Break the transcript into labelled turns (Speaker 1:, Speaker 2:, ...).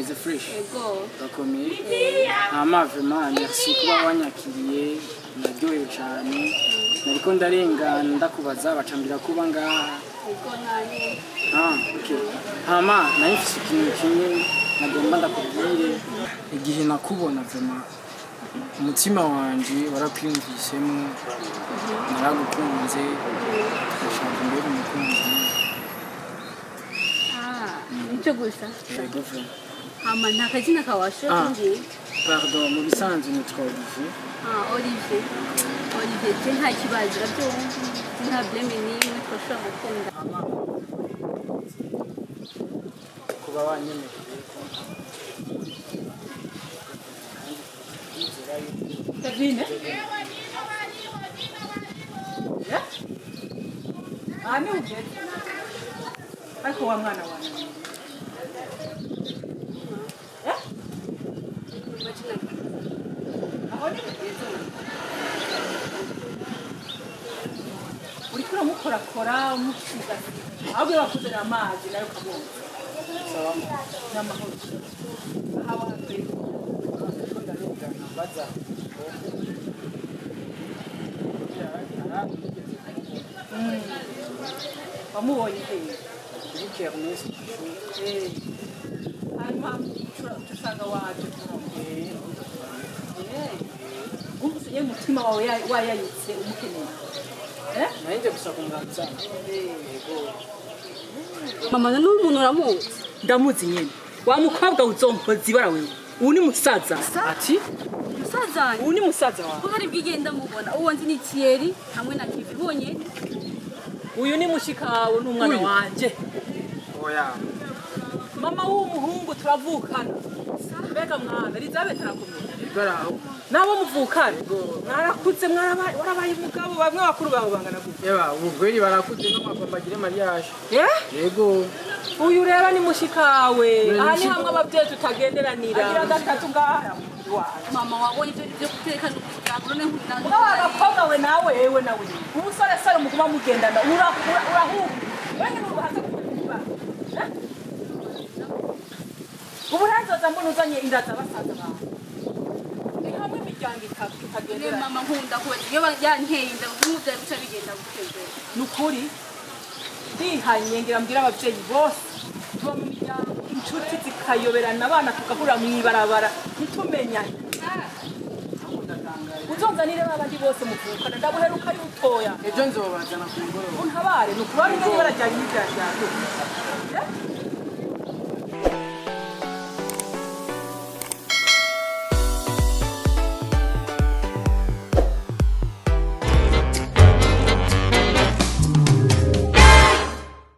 Speaker 1: Umeze fresh?
Speaker 2: Ego.
Speaker 1: Urakomeye. Hama vraiment merci kuba wanyakiriye, naryohewe cyane. Nariko ndarengana ndakubaza, bacambira kuba ngaha.
Speaker 2: Ego nanye.
Speaker 1: Ah, okay. Hama nari mfise ikintu kimwe nagomba ndakubwire. Igihe nakubona, vraiment umutima wanje warakwiyumvisemo, naragukunze, ndashaka mbere umukunzi.
Speaker 2: Ah, nicyo gusa?
Speaker 1: Yego, vraiment.
Speaker 2: Hama nta kazina kawashoboye
Speaker 1: Ah.
Speaker 2: kumbwira?
Speaker 1: Pardon, mu bisanzwe nitwa Olivier.
Speaker 2: Ah, Olivier. Olivier, je nta kibazo, urabyumva, nta blème n'imwe, twashobora gukunda.
Speaker 1: Hama kuba wanyemereye ko ndizera yuko
Speaker 3: Kevine? Aha niho ugeze. Ariko wa mwana wanjye. Eh? Aho niho ugeze. Uriko uramukorakora umusiga. Ahubwo bakuzanira amazi nayo ukamwoza. N'amahoro. Aha wahateye.
Speaker 1: Mbaza.
Speaker 3: Wamubonye hehe?
Speaker 1: Kuri kermesse kw'ishuri.
Speaker 3: Eh. Hanyuma usanga waje kumubona. Wumvise nyine umutima wawe wayayutse umukeneye. Eh?
Speaker 1: Nari gusa kumuramutsa. Yego.
Speaker 2: Mama, none umuntu uramuzi?
Speaker 3: Ndamuzi nyine. Wa mukobwa uzonkoza ibara wewe. Ubu ni musaza.
Speaker 1: Ati?
Speaker 2: Musaza wanjye?
Speaker 3: Ubu ni musaza wawe.
Speaker 2: Kuko ari bwigenda mubona uwo nzi ni Thierry hamwe na Kivi bonyene.
Speaker 3: Uyu ni mushika wawe n'umwana
Speaker 1: Uyu?
Speaker 3: wanje.
Speaker 1: Oya.
Speaker 3: Mama w'umuhungu turavukana. Mbega mwana, Elizabeth arakomeye.
Speaker 1: Yego, araho.
Speaker 3: Nabo muvukana. Mwarakuze, mwarabaye, warabaye umugabo, bamwe bakuru bawe bangana gutya.
Speaker 1: Eba, ubu kweli barakuze no mapapa agire mariage.
Speaker 3: Eh?
Speaker 1: Yego.
Speaker 3: Uyu rero ni mushikawe.
Speaker 1: Ni
Speaker 3: Aha ni
Speaker 1: mushika.
Speaker 3: hamwe abavyeyi tutagenderanira. Agira gatatu ngaha. Iwawe.
Speaker 2: Mama, wabonye ibyo byo guteka n'ukugira none nkunda.
Speaker 3: Mugabo agakobwa we nawe, ewe nawe umusore sore muguma mugendana urahuka wewe nuruhaza kumenya. Ubu ntazoza mbona uzanye inda za basaza bawe, ni hamwe imiryango
Speaker 2: Ne
Speaker 3: itagenderana.
Speaker 2: Mama, nkunda kubaza iyo yanteye inda nk'ubu guca bigenda gutembera.
Speaker 3: Ni ukuri ndihanye, ngira mbwira ababyeyi bose tuba mu miryango inshuti zikayoberana, abana tugahura mu ibarabara ntitumenyane. Uzonzanire babandi bose muvukana, ndabuheruka yutoya.
Speaker 1: Ejo nzobazana ku mugoroba.
Speaker 3: Untabare, ni ukuba bimwe ibara ryanjye n'ibya ryawe.